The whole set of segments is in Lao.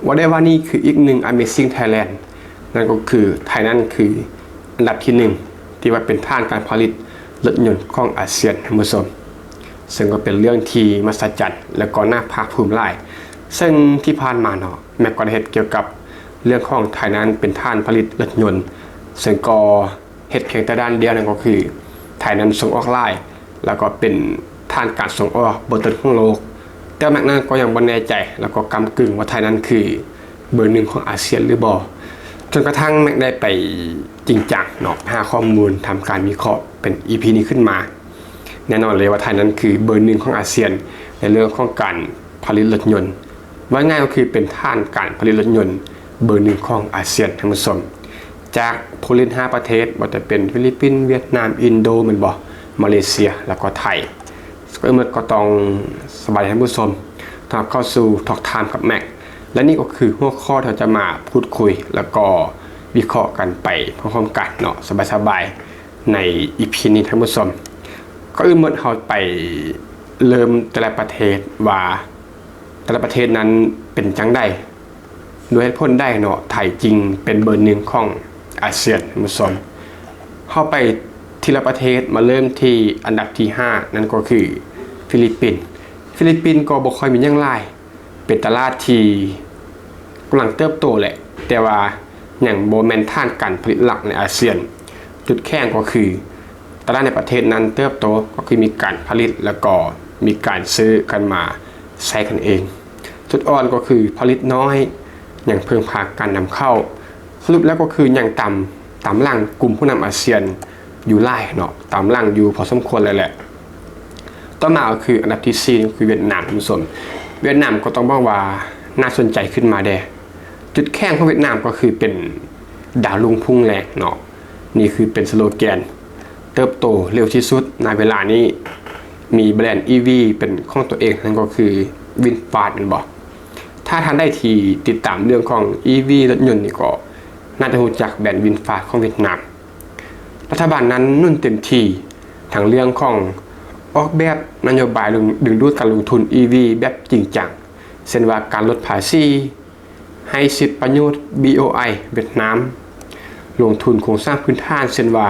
ວ່າໄດ້ວ່ານີ້ຄືອີກໜຶ່ງ Amazing Thailand ນັ້ນກໍຄືໄທນັ້ນຄືອັນດັບທີໜຶ່ງ ທີ່ວ່າເປັນຖານການຜະລິດລົດຍົນຂອງອາຊຽນ ທ່ານຜູ້ຊົມ, ເຊິ່ງກໍເປັນເລື່ອງທີ່ມະຫັດສະຈັນ ແລະ ກໍໜ້າພາກພູມຫຼາຍ. ເຊິ່ງທີ່ຜ່ານມາເນາະ ແມັກກໍໄດ້ເຮັດກ່ຽວກັບເລື່ອງຂອງໄທນັ້ນເປັນຖານຜະລິດລົດຍົນ, ເຊິ່ງກໍ ເຮັດພຽງແຕ່ດ້ານດຽວ ນັ້ນກໍຄືໄທນັ້ນສົ່ງອອກຫຼາຍ ແລ້ວກໍເປັນຖານການສົ່ງອອກເບີຕົ້ນຂອງໂລກ. ແຕ່ແມັກນັ້ນກໍຍັງບໍ່ແນ່ໃຈ ແລ້ວກໍກ້ຳກຶ່ງວ່າໄທນັ້ນຄືເບີໜຶ່ງຂອງອາຊຽນຫຼືບໍ່, ຈົນກະທັ້ງແມັກໄດ້ໄປຈິງຈັງເນາະ ຫາຂໍ້ມູນ ທຳການວິເຄາະເປັນອີພີນີ້ຂຶ້ນມາ. ແນ່ນອນເລີຍວ່າໄທນັ້ນຄືເບີໜຶ່ງຂອງອາຊຽນ ໃນເລື່ອງຂອງການຜະລິດລົດຍົນ. ວ່າງ່າຍກໍຄືເປັນຖານການຜະລິດລົດຍົນເບີໜຶ່ງຂອງອາຊຽນ ທ່ານຜູ້ຊົມ. ຈາກຜູ້ຫຼິ້ນຫ້າປະເທດ ບໍ່ວ່າຈະເປັນຟີລິບປິນ, ຫວຽດນາມ, ອິນໂດ ແມ່ນບໍ່, ມາເລເຊຍ ແລ້ວກໍໄທ. ກ່ອນອື່ນໝົດກໍຕ້ອງສະບາຍດີທ່ານຜູ້ຊົມ ຕ້ອນຮັບເຂົ້າສູ່ Talk Time ກັບແມັກ ແລະນີ້ກໍຄືຫົວຂໍ້ທີ່ເຮົາຈະມາພູດຄຸຍ ແລ້ວກໍວິເຄາະກັນໄປພ້ອມໆກັນເນາະ ສະບາຍໆ ໃນອີພີນີ້ ທ່ານຜູ້ຊົມ. ກ່ອນອື່ນໝົດເຮົາໄປເລີ່ມແຕ່ລະປະເທດວ່າ ແຕ່ລະປະເທດນັ້ນເປັນຈັ່ງໃດ ດ້ວຍເຫດຜົນໃດເນາະ ໄທຈຶ່ງເປັນເບີໜຶ່ງຂອງອາຊຽນ ທ່ານຜູ້ຊົມ. ເຮົາໄປທີລະປະເທດ ມາເລີ່ມທີ່ອັນດັບທີຫ້າ ນັ້ນກໍຄືຟີລິບປິນ. ຟີລິບປິນກໍບໍ່ຄ່ອຍມີຫຍັງຫຼາຍ ເປັນຕະຫຼາດທີ່ກຳລັງເຕີບໂຕແຫຼະ ແຕ່ວ່າຍັງບໍ່ແມ່ນຖານການຜະລິດຫຼັກໃນອາຊຽນ. ຈຸດແຂງກໍຄື ຕະຫຼາດໃນປະເທດນັ້ນເຕີບໂຕ ກໍຄືມີການຜະລິດ ແລ້ວກໍມີການຊື້ກັນມາໃຊ້ກັນເອງ. ຈຸດອ່ອນກໍຄືຜະລິດນ້ອຍ ຍັງເພິ່ງພາການນຳເຂົ້າ. ສະຫຼຸບແລ້ວກໍຄືຍັງຕາມ ຕາມຫຼັງກຸ່ມຜູ້ນຳອາຊຽນຢູ່ຫຼາຍເນາະ ຕາມຫຼັງຢູ່ພໍສົມຄວນເລີຍແຫຼະ. ຕໍ່ມາກໍຄືອັນດັບທີສີ່ ກໍຄືຫວຽດນາມ ທ່ານຜູ້ຊົມ. ຫວຽດນາມກໍຕ້ອງບອກວ່າໜ້າສົນໃຈຂຶ້ນມາແດ່. ຈຸດແຂງຂອງຫວຽດນາມກໍຄືເປັນດາວລຸງພຸ່ງແລງເນາະ. ນີ້ຄືເປັນສະໂລແກນ ເຕີບໂຕເລັວທີ່ສຸດໃນເວລານີ້. ມີແບຣນອີວີເປັນຂອງຕົວເອງ ນັ້ນກໍຄືວິນຟາດ ແມ່ນບໍ່? ຖ້າທ່ານໃດທີ່ຕິດຕາມເລື່ອງຂອງອີວີລົດຍົນນີ້ ກໍໜ້າຈະຮູ້ຈັກແບຣນວິນຟາດຂອງຫວຽດນາມ. ລັດຖະບານນັ້ນໜູນເຕັມທີ່ ທັງເລື່ອງຂອງອອກແບບນະໂຍບາຍດຶງດູດການລົງທຶນອີວີແບບຈິງຈັງ ເຊັ່ນວ່າການລົດພາສີ ໃຫ້ສິດປະໂຫຍດ ບີໂອໄອ ຫວຽດນາມ ລົງທຶນໂຄງສ້າງພື້ນຖານ ເຊັ່ນວ່າ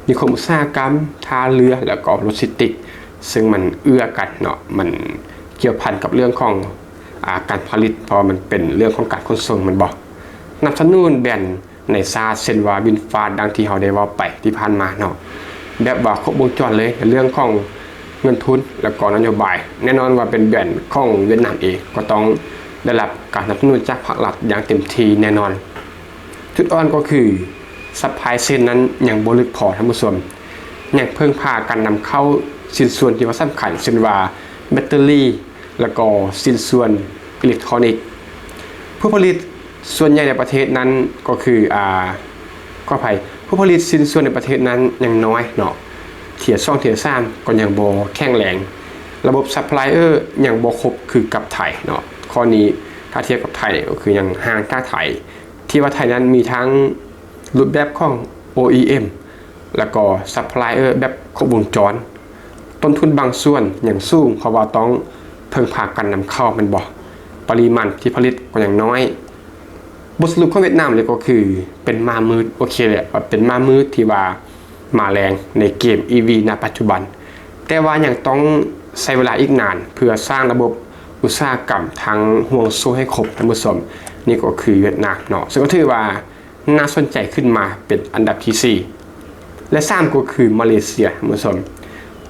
ນິຄົມອຸດສາຫະກຳ, ທ່າເຮືອ ແລ້ວກໍໂລຈິສຕິກ ເຊິ່ງມັນເອື້ອກັນເນາະ ມັນກ່ຽວພັນກັບເລື່ອງຂອງ ອາ ການຜະລິດ ເພາະວ່າມັນເປັນເລື່ອງຂອງການຂົນສົ່ງ ແມ່ນບໍ່? ສະໜັບສະໜູນແບຣນ ໃນຊາດ ເຊັ່ນວ່າວິນຟາດ ດັ່ງທີ່ເຮົາໄດ້ເວົ້າໄປທີ່ຜ່ານມາເນາະ ແບບວ່າຄົບວົງຈອນເລີຍ ໃນເລື່ອງຂອງເງິນທຶນ ແລ້ວກໍນະໂຍບາຍ. ແນ່ນອນວ່າເປັນແບຣນຂອງຫວຽດນາມເອງ ກໍຕ້ອງໄດ້ຮັບການສະໜັບສະໜູນຈາກພາກລັດຢ່າງເຕັມທີ່ແນ່ນອນ. ຈຸດອ່ອນກໍຄື supply chain ນັ້ນຍັງບໍ່ເລິກພໍ ທ່ານຜູ້ຊົມ, ຍັງເພິ່ງພາການນຳເຂົ້າຊິ້ນສ່ວນທີ່ວ່າສຳຄັນ ເຊັ່ນວ່າແບັດເຕີຣີ ແລ້ວກໍຊິ້ນສ່ວນອີເລັກໂທຣນິກ. ຜູ້ຜະລິດສ່ວນໃຫຍ່ໃນປະເທດນັ້ນກໍຄື ອາ ຂໍອະໄພ ຜູ້ຜະລິດຊິ້ນສ່ວນໃນປະເທດນັ້ນຍັງນ້ອຍເນາະ, ເທີສອງເທີສາມກໍຍັງບໍ່ແຂງແລງ, ລະບົບ supplier ຍັງບໍ່ຄົບຄືກັບໄທເນາະ. ຂໍ້ນີ້ຖ້າທຽບກັບໄທກໍຄືຍັງຫ່າງຈາກໄທ ທີ່ວ່າໄທນັ້ນມີທັງຮູບແບບຂອງ ໂອອີເອັມ ແລ້ວກໍ supplier ແບບຄົບວົງຈອນ. ຕົ້ນທຶນບາງສ່ວນຍັງສູງ ເພາະວ່າຕ້ອງເພິ່ງພາການນຳເຂົ້າແມ່ນບໍ່? ປະລິມານທີ່ຜະລິດກໍຍັງນ້ອຍ. ບົດສະຫຼຸບຂອງຫວຽດນາມເລີຍກໍຄືເປັນມ້າມືດ, ໂອເຄແຫຼະ ເປັນມ້າມືດທີ່ວ່າມາແລງໃນເກມ ອີ ວີ ນະປັດຈຸບັນ, ແຕ່ວ່າຍັງຕ້ອງໃຊ້ເວລາອີກນານເພື່ອສ້າງລະບົບອຸດສາຫະກຳທັງຫ່ວງໂສ້ໃຫ້ຄົບ, ທ່ານຜູ້ຊົມ. ນີ້ກໍຄືຫວຽດນາມເນາະ, ເຊິ່ງກໍຖືວ່າ ໜ້າສົນໃຈຂຶ້ນມາເປັນອັນດັບທີສີ່ ແລະ ສາມ ກໍຄືມາເລເຊຍ ທ່ານຜູ້ຊົມ.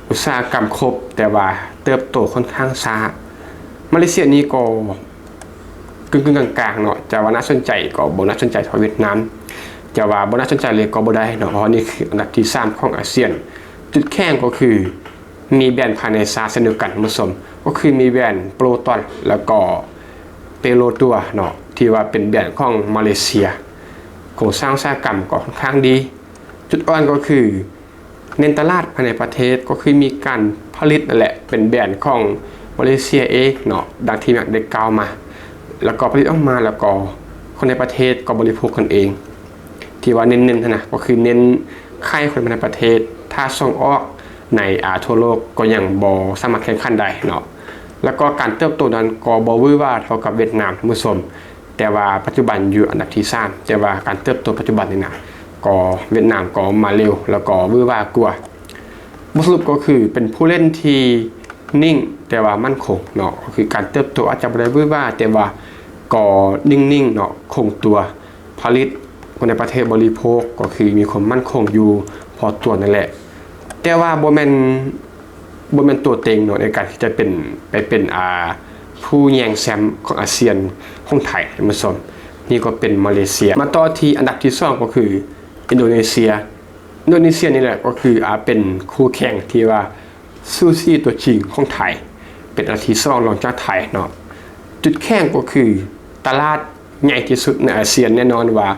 ອຸດສາຫະກຳຄົບ ແຕ່ວ່າເຕີບໂຕຂ້ອນຂ້າງຊ້າ. ມາເລເຊຍນີ້ກໍກຶ່ງໆກາງໆເນາະ, ຈະວ່າໜ້າສົນໃຈກໍບໍ່ໜ້າສົນໃຈເທົ່າຫວຽດນາມ, ຈະວ່າບໍ່ໜ້າສົນໃຈເລີຍກໍບໍ່ໄດ້ເນາະ, ເພາະວ່ານີ້ຄືອັນດັບທີສາມຂອງອາຊຽນ. ຈຸດແຂງກໍຄື ມີແບຣນພາຍໃນຊາດເຊັ່ນດຽວກັນ ທ່ານຜູ້ຊົມ, ກໍຄືມີແບຣນໂປຣຕອນ ແລ້ວກໍເປໂລຕົວເນາະ ທີ່ວ່າເປັນແບຣນຂອງມາເລເຊຍ. ໂຄງສ້າງອຸດສາຫະກຳກໍຂ້ອນຂ້າງດີ. ຈຸດອ່ອນກໍຄືເນັ້ນຕະຫຼາດພາຍໃນປະເທດ, ກໍຄືມີການຜະລິດນັ້ນແຫຼະ ເປັນແບຣນຂອງມາເລເຊຍເອງເນາະ, ດັ່ງທີ່ແມັກໄດ້ກ່າວມາ, ແລ້ວກໍຜະລິດອອກມາ ແລ້ວກໍຄົນໃນປະເທດກໍບໍລິໂພກກັນເອງ. ທີ່ວ່າເນັ້ນໆຫັ້ນນະ ກໍຄືເນັ້ນຂາຍຄົນພາຍໃນປະເທດ, ຖ້າສົ່ງອອກໃນ ອາ ທົ່ວໂລກກໍຍັງບໍ່ສາມາດແຂ່ງຂັນໄດ້ເນາະ. ແລ້ວກໍການເຕີບໂຕນັ້ນກໍບໍ່ຫວືອຫວາເທົ່າກັບຫວຽດນາມ ທ່ານຜູ້ຊົມ, ແຕ່ວ່າປັດຈຸບັນຢູ່ອັນດັບທີສາມ ແຕ່ວ່າການເຕີບໂຕປັດຈຸບັນນີ້ນະ ກໍຫວຽດນາມກໍມາເລັວ ແລ້ວກໍຫວືຫວາກວ່າ. ບົດສະຫຼຸບກໍຄືເປັນຜູ້ຫຼິ້ນທີ່ນິ່ງ ແຕ່ວ່າໝັ້ນຄົງເນາະ, ກໍຄືການເຕີບໂຕອາດຈະບໍ່ໄດ້ຫວືຫວາ ແຕ່ວ່າກໍນິ່ງໆເນາະ, ຄົງຕົວ. ຜະລິດຄົນໃນປະເທດບໍລິໂພກ ກໍຄືມີຄວາມໝັ້ນຄົງຢູ່ພໍຕົວນັ້ນແຫຼະ, ແຕ່ວ່າບໍ່ແມ່ນ ບໍ່ແມ່ນຕົວເຕັງເນາະ ໃນການທີ່ຈະເປັນ ໄປເປັນ ອ່າ ຜູ້ແຍ່ງແຊມຂອງອາຊຽນຂອງໄທ ທ່ານຜູ້ຊົມ. ນີ້ກໍເປັນມາເລເຊຍ. ມາຕໍ່ທີ່ອັນດັບທີສອງ ກໍຄືອິນໂດເນເຊຍ. ອິນໂດເນເຊຍນີ້ແຫຼະ ກໍຄື ອ່າ ເປັນຄູ່ແຂ່ງທີ່ວ່າ ສູ້ຊີຕົວຈິງຂອງໄທ, ເປັນອັນດັບທີສອງ ລອງຈາກໄທເນາະ. ຈຸດແຂງກໍຄືຕະຫຼາດໃຫຍ່ທີ່ສຸດໃນອາຊຽນ, ແນ່ນອນວ່າ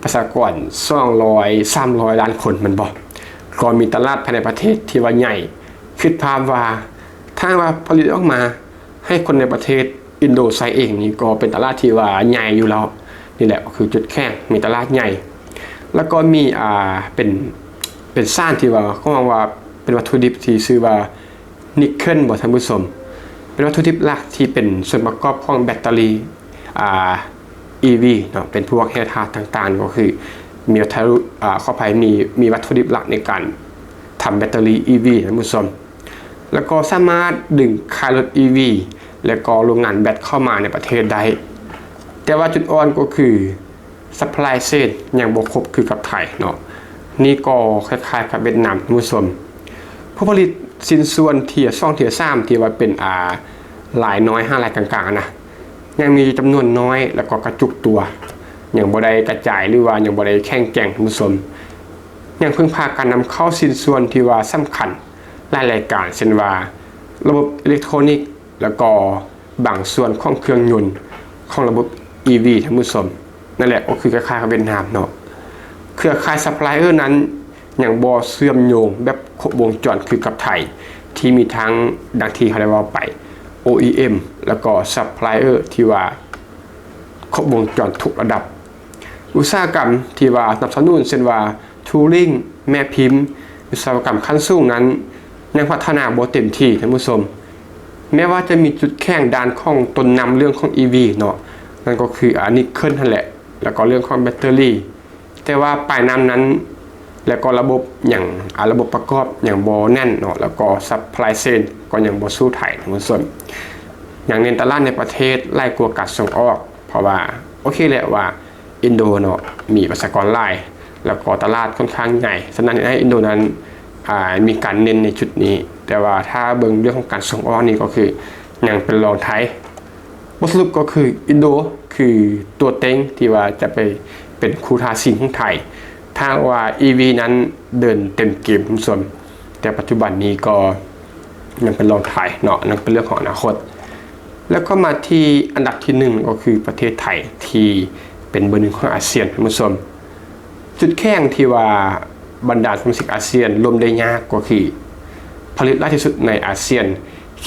ປະຊາກອນສອງຮ້ອຍ ສາມຮ້ອຍລ້ານຄົນແມ່ນບໍ່? ກໍມີຕະຫຼາດພາຍໃນປະເທດທີ່ວ່າໃຫຍ່. ຄິດພາບວ່າ ຖ້າຫາກວ່າຜະລິດອອກມາໃຫ້ຄົນໃນປະເທດອິນໂດໃຊ້ເອງນີ້ ກໍເປັນຕະຫຼາດທີ່ວ່າໃຫຍ່ຢູ່ແລ້ວ. ນີ້ແຫຼະກໍຄືຈຸດແຂງ, ມີຕະຫຼາດໃຫຍ່ ແລ້ວກໍມີ ອ່າ ເປັນ ເປັນສານທີ່ວ່າ ເຂົາເວົ້າວ່າເປັນວັດຖຸດິບທີ່ຊື່ວ່ານິກເຄິນບໍທ່ານຜູ້ຊົມ. ເປັນວັດຖຸດິບຫຼັກທີ່ເປັນສ່ວນປະກອບຂອງແບັດເຕີຣີ ອ່າ ອີ ວີ ເນາະ, ເປັນພວກແຮ່ທາດຕ່າງໆ ກໍຄືມີວັດຖຸ ອ່າ ຂໍອະໄພ ມີ ມີວັດຖຸດິບຫຼັກໃນການທຳແບັດເຕີຣີ ອີ ວີ ທ່ານຜູ້ຊົມ. ແລ້ວກໍສາມາດດຶງຂາຍລົດ ອີ ວີ ແລ້ວກໍໂຮງງານແບັດເຂົ້າມາໃນປະເທດໄດ້. ແຕ່ວ່າຈຸດອ່ອນກໍຄື supply chain ຍັງບໍ່ຄົບຄືກັບໄທເນາະ. ນີ້ກໍຄ້າຍໆກັບຫວຽດນາມ ທ່ານຜູ້ຊົມ. ຜູ້ຜະລິດຊິ້ນສ່ວນເທຍສອງ ເທຍສາມ ທີ່ວ່າເປັນ ອ່າ ລາຍນ້ອຍຫາລາຍກາງໆນະ ຍັງມີຈຳນວນນ້ອຍ ແລ້ວກໍກະຈຸກຕົວ, ຍັງບໍ່ໄດ້ກະຈາຍ ຫຼືວ່າຍັງບໍ່ໄດ້ແຂງແກ່ງ ທ່ານຜູ້ຊົມ. ຍັງເພິ່ງພາການນຳເຂົ້າຊິ້ນສ່ວນທີ່ວ່າສຳຄັນຫຼາຍລາຍການ ເຊັ່ນວ່າລະບົບເອເລັກໂທຣນິກ ແລ້ວກໍບາງສ່ວນຂອງເຄື່ອງຍົນຂອງລະບົບ ອີ ວີ ທ່ານຜູ້ຊົມ. ນັ້ນແຫຼະ ກໍຄືຄ້າຍໆກັບຫວຽດນາມເນາະ. ເຄືອຂ່າຍ supplier ນັ້ນຍັງບໍ່ເຊື່ອມໂຍງແບບຄົບວົງຈອນຄືກັບໄທ ທີ່ມີທັງ ດັ່ງທີ່ເຮົາໄດ້ເວົ້າໄປ ໂອອີເອັມ ແລ້ວກໍ supplier ທີ່ວ່າຄົບວົງຈອນທຸກລະດັບ. ອຸດສາຫະກຳທີ່ວ່າສະໜັບສະໜູນ ເຊັ່ນວ່າ tooling ແມ່ພິມ, ວິສະວະກຳຂັ້ນສູງນັ້ນຍັງພັດທະນາບໍ່ເຕັມທີ່ ທ່ານຜູ້ຊົມ. ແມ້ວ່າຈະມີຈຸດແຂງດ້ານຂອງຕົ້ນນ້ຳເລື່ອງຂອງ ອີ ວີ ເນາະ, ນັ້ນກໍຄື ອາ ນິກເຄິນຫັ້ນແຫຼະ ແລ້ວກໍເລື່ອງຂອງແບັດເຕີຣີ, ແຕ່ວ່າປາຍນ້ຳນັ້ນ ແລ້ວກໍລະບົບຫຍັງ ອາ ລະບົບປະກອບຍັງບໍ່ແໜ້ນເນາະ, ແລ້ວກໍ supply chain ກໍຍັງບໍ່ສູ້ໄທ ທ່ານຜູ້ຊົມ. ຍັງເນັ້ນຕະຫຼາດໃນປະເທດຫຼາຍກວ່າການສົ່ງອອກ, ເພາະວ່າໂອເຄແຫຼະວ່າ ອິນໂດເນາະ ມີປະຊາກອນຫຼາຍ ແລ້ວກໍຕະຫຼາດຂ້ອນຂ້າງໃຫຍ່, ສະນັ້ນເຮັດໃຫ້ອິນໂດນັ້ນ ອາ ມີການເນັ້ນໃນຈຸດນີ້. ແຕ່ວ່າຖ້າເບິ່ງເລື່ອງຂອງການສົ່ງອອກນີ້ ກໍຄືຍັງເປັນລອງໄທ. ບົດສະຫຼຸບກໍຄື ອິນໂດຄືຕົວເຕັງທີ່ວ່າຈະໄປເປັນຄູ່ທ້າຊິງຂອງໄທ ຖ້າຫາກວ່າ ອີ ວີ ນັ້ນເດີນເຕັມເກມ ທ່ານຜູ້ຊົມ. ແຕ່ປັດຈຸບັນນີ້ກໍຍັງເປັນລອງໄທເນາະ, ນັ້ນເປັນເລື່ອງຂອງອະນາຄົດ. ແລ້ວກໍມາທີ່ອັນດັບທີໜຶ່ງ ກໍຄືປະເທດໄທ ທີ່ເປັນເບີໜຶ່ງຂອງອາຊຽນ ທ່ານຜູ້ຊົມ. ຈຸດແຂງທີ່ວ່າບັນດາສະມາຊິກອາຊຽນລົມໄດ້ຍາກ ກໍຄືຜະລິດຫຼາຍທີ່ສຸດໃນອາຊຽນ,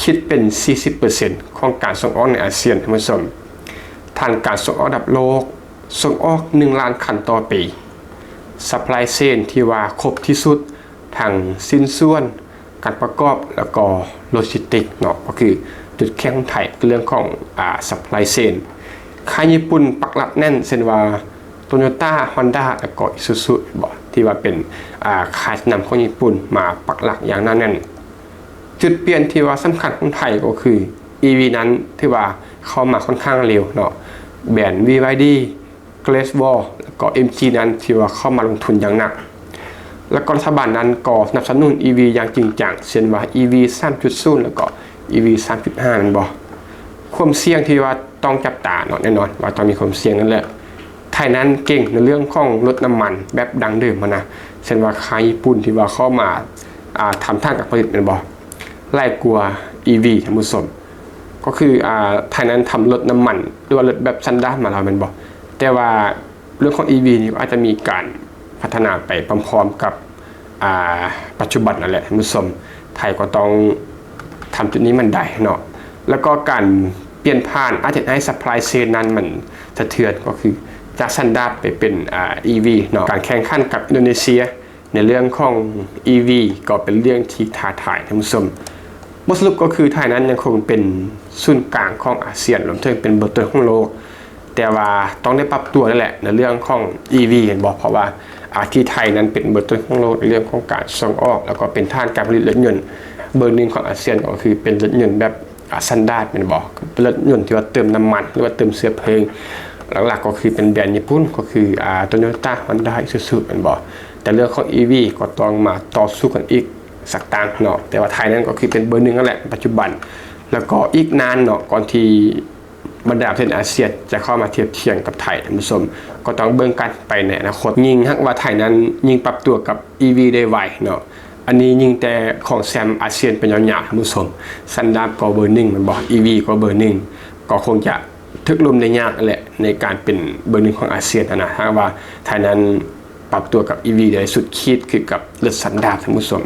ຄິດເປັນສີ່ສິບເປີເຊັນຂອງການສົ່ງອອກໃນອາຊຽນ ທ່ານຜູ້ຊົມ. ຖານການສົ່ງອອກລະດັບໂລກ, ສົ່ງອອກໜຶ່ງລ້ານຄັນຕໍ່ປີ, supply chain ທີ່ວ່າຄົບທີ່ສຸດ, ທັງຊິ້ນສ່ວນ, ການປະກອບ ແລ້ວກໍໂລຈິສຕິກເນາະ, ກໍຄືຈຸດແຂງຂອງໄທ ເລື່ອງຂອງ ອາ supply chain. ຄ້າຍຍີ່ປຸ່ນປັກຫຼັກແໜ້ນ ເຊັ່ນວ່າ ໂຕໂຍຕ້າ, ຮອນດ້າ ແລ້ວກໍອີຊູຊູ ເຫັນບໍ່ ທີ່ວ່າເປັນ ອາ ຄ້າຍຊັ້ນນຳຂອງຍີ່ປຸ່ນມາປັກຫຼັກຢ່າງໜາແໜ້ນ. ຈຸດປ່ຽນທີ່ວ່າສຳຄັນຂອງໄທ ກໍຄື ອີ ວີ ນັ້ນຖືວ່າເຂົ້າມາຂ້ອນຂ້າງເລັວເນາະ, ແບຣນ ບີວາຍດີ ເກຣດວໍ ແລ້ວກໍ ເອັມຈີ ນັ້ນ ທີ່ວ່າເຂົ້າມາລົງທຶນຢ່າງໜັກ, ແລ້ວກໍລັດຖະບານນັ້ນກໍສະໜັບສະໜູນ ອີ ວີ ຢ່າງຈິງຈັງ ເຊັ່ນວ່າ ອີ ວີ ສາມຈຸດສູນ ແລ້ວກໍ ອີ ວີ ສາມຈຸດຫ້າ ແມ່ນບໍ່? ຄວາມສ່ຽງທີ່ວ່າຕ້ອງຈັບຕາເນາະ, ແນ່ນອນວ່າຕ້ອງມີຄວາມສ່ຽງນັ້ນແຫຼະ. ໄທນັ້ນເກັ່ງໃນເລື່ອງຂອງລົດນ້ຳມັນແບບດັ້ງເດີມຫັ້ນນະ, ເຊັ່ນວ່າຄ້າຍຍີ່ປຸ່ນທີ່ວ່າເຂົ້າມາ ອາ ທຳຖານການຜະລິດແມ່ນບໍ່? ຫຼາຍກວ່າ ອີ ວີ ທ່ານຜູ້ຊົມ. ກໍຄື ອາ ໄທນັ້ນທຳລົດນ້ຳມັນ ຫຼືວ່າລົດແບບສັນດາບມາແລ້ວແມ່ນບໍ່? ແຕ່ວ່າເລື່ອງຂອງ ອີ ວີ ນີ້ອາດຈະມີການພັດທະນາໄປພ້ອມໆກັບ ອາ ປັດຈຸບັນນັ້ນແຫຼະທ່ານຜູ້ຊົມ, ໄທກໍຕ້ອງທຳຈຸດນີ້ມັນໄດ້ເນາະ. ແລ້ວກໍການປ່ຽນຜ່ານອາດເຮັດໃຫ້ supply chain ນັ້ນມັນສະເທືອນ, ກໍຄືຈາກສັນດາບໄປເປັນ ອາ ອີ ວີ ເນາະ. ການແຂ່ງຂັນກັບອິນໂດເນເຊຍ ໃນເລື່ອງຂອງ ອີ ວີ ກໍເປັນເລື່ອງທີ່ທ້າທາຍທ່ານຜູ້ຊົມ. ບົດສະຫຼຸບກໍຄືໄທນັ້ນຍັງຄົງເປັນສູນກາງຂອງອາຊຽນ, ລວມເຖິງເປັນເບີຕົ້ນຂອງໂລກ. ແຕ່ວ່າຕ້ອງໄດ້ປັບຕົວນັ້ນແຫຼະ ໃນເລື່ອງຂອງ ອີ ວີ ແມ່ນບໍ່? ເພາະວ່າ ອາ ທີ່ໄທນັ້ນເປັນເບີຕົ້ນຂອງໂລກໃນເລື່ອງຂອງການສົ່ງອອກ ແລ້ວກໍເປັນຖານການຜະລິດລົດຍົນເບີໜຶ່ງຂອງອາຊຽນ ກໍຄືເປັນລົດຍົນແບບ ອາ ສະຕານດາດແມ່ນບໍ່? ເປັນລົດຍົນທີ່ວ່າເຕີມນ້ຳມັນ ຫຼືວ່າເຕີມເຊື້ອເພີງ ຫຼັກໆກໍຄືເປັນແບຣນຍີ່ປຸ່ນ ກໍຄື ອາ ໂຕໂຍຕ້າ ຮອນດ້າ ອີຊູຊູ ແມ່ນບໍ່? ແຕ່ເລື່ອງຂອງ ອີ ວີ ກໍຕ້ອງມາຕໍ່ສູ້ກັນອີກສັກຕັ້ງເນາະ ແຕ່ວ່າໄທນັ້ນກໍຄືເປັນເບີໜຶ່ງນັ້ນແຫຼະປັດຈຸບັນ ແລ້ວກໍອີກນານເນາະ ກ່ອນທີ່ ບັນດາປະເທດອາຊຽນຈະເຂົ້າມາທຽບທຽງກັບໄທ ທ່ານຜູ້ຊົມ ກໍຕ້ອງເບິ່ງກັນໄປໃນອະນາຄົດ. ຍິ່ງຫາກວ່າໄທນັ້ນຍິ່ງປັບຕົວກັບ ອີ ວີ ໄດ້ໄວເນາະ ອັນນີ້ຍິ່ງແຕ່ຄອງແຊມອາຊຽນໄປຍາວໆ ທ່ານຜູ້ຊົມ. ສະຕານດາດກໍເບີໜຶ່ງແມ່ນບໍ່? ອີ ວີ ກໍເບີໜຶ່ງ ກໍຄົງຈະຖືກລົມໄດ້ຍາກແຫຼະ ໃນການເປັນເບີໜຶ່ງຂອງອາຊຽນຫັ້ນນະ ຖ້າຫາກວ່າໄທນັ້ນປັບຕົວກັບ ອີ ວີ ໄດ້ສຸດຂີດຄືກັບລົດສະຕານດາດ ທ່ານຜູ້ຊົມ.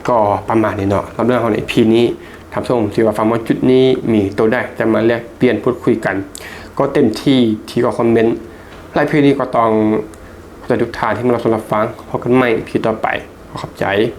ກໍປະມານນີ້ເນາະ ສຳລັບເລື່ອງຂອງ ອີ ພີ ນີ້. ທ່ານຜູ້ຊົມທີ່ວ່າຟັງມາຈຸດນີ້ ມີໂຕໃດຈະມາແລກປ່ຽນພູດຄຸຍກັນ ກໍເຕັມທີ່ທີ່ກໍຄອມເມັນ. ແລະ ພີ ນີ້ກໍຕ້ອງຂອບໃຈທຸກທ່ານທີ່ມາຮັບຊົມຮັບຟັງ. ພົບກັນໃໝ່ ພີ ຕໍ່ໄປ. ຂໍຂອບໃຈ.